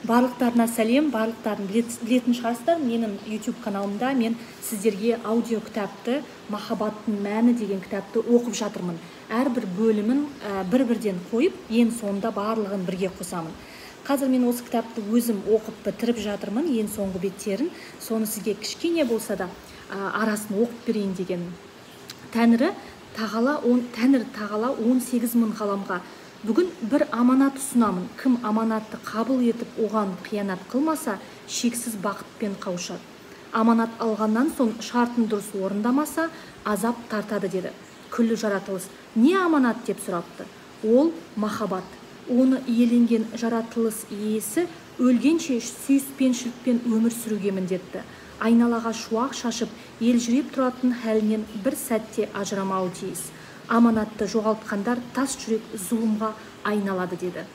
Барлықтарына сәлем! Барлықтарын білетін шығарсыздар, менің YouTube каналымда мен сіздерге аудио кітапты, «Махаббаттың мәні» деген кітапты оқып жатырмын. Әрбір бөлімін бір бірден қойып, ең соңында барлығын бірге қосамын. Қазір мен осы кітапты өзім оқып бітіріп жатырмын, ең соңғы беттерін. Соны сізге кішкене болса да арасын оқып берейін деген. Тәңір тағала 18 мың ғаламға бүгін бір аманат ұсынамын. Кім аманатты қабыл етіп, оған қиянат қылмаса, шексіз бақытпен қауышады. Аманат алғаннан соң шартын дұрыс орындамаса, азап тартады, деді. Күллі жаратылыс «Не аманат?» деп сұрапты. Ол – махаббат. Оны иеленген жаратылыс иесі өлгенше сүйіспеншілікпен өмір сүруге міндетті. Айналаға шуақ шашып, елжіреп тұратын хәлінен бір сәтте ажырамауы тиіс. Аманатты жоғалтқандар тас жүрек зұлымға айналады, деді.